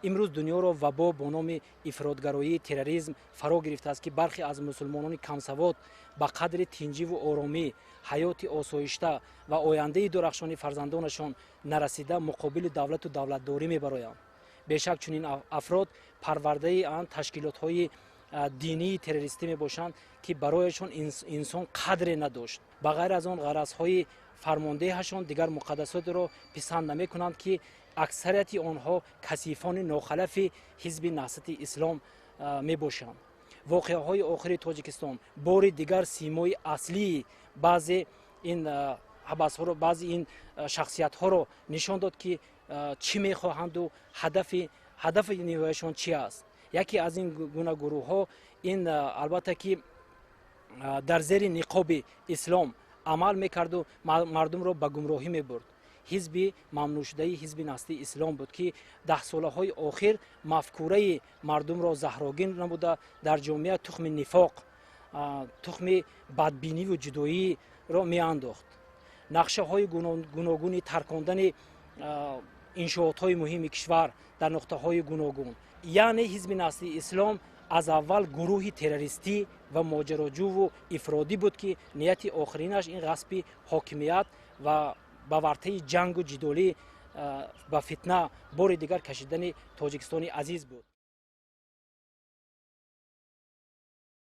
Имрӯз дунёро вабо бо номи ифротгароӣ, терроризм фаро гирифтааст, ки бархе аз мусулмонони камсавод ба қадри тинҷиву оромӣ, ҳаёти осоишта ва ояндаи дурахшони фарзандонашон нарасида, муқобили давлату давлатдорӣ мебароянд. Бешак, чунин афрод парвардаи ан ташкилотҳои динии террористӣ мебошанд, ки барояшон инсон қадре надошт. Ба ғайр аз он, ғаразҳои фармондеҳашон дигар муқаддасотеро писанд намекунанд, ки аксарияти онҳо касифони нохалафи Ҳизби Наҳзати Ислом мебошанд. Воқеаҳои охири Тоҷикистон бори дигар симои аслии баъзе ин ҳабасҳоро, баъзе ин шахсиятҳоро нишон дод, ки чӣ мехоҳанду ҳадафи ниҳояшон чи аст. Яке аз ин гуна гурӯҳҳо ин, албатта, ки дар зери ниқоби ислом амал мекарду мардумро ба гумроҳӣ мебурд, ҳизби мамнӯъшудаи Ҳизби Наҳзати Ислом буд, ки даҳсолаҳои охир мафкураи мардумро заҳрогин намуда, дар ҷомеа тухми нифоқ, тухми бадбиниву ҷудоиро меандохт. Нақшаҳои гуногуни таркондани иншоотҳои муҳими кишвар дар нуқтаҳои гуногун. Яъне Ҳизби Наҳзати Ислом аз аввал гурӯҳи террористӣ ва моҷароҷӯву ифродӣ буд, ки нияти охиринаш ин ғасби ҳокимият ва ба вартаи ҷангу ҷидолӣ, ба фитна бори дигар кашидани Тоҷикистони азиз буд.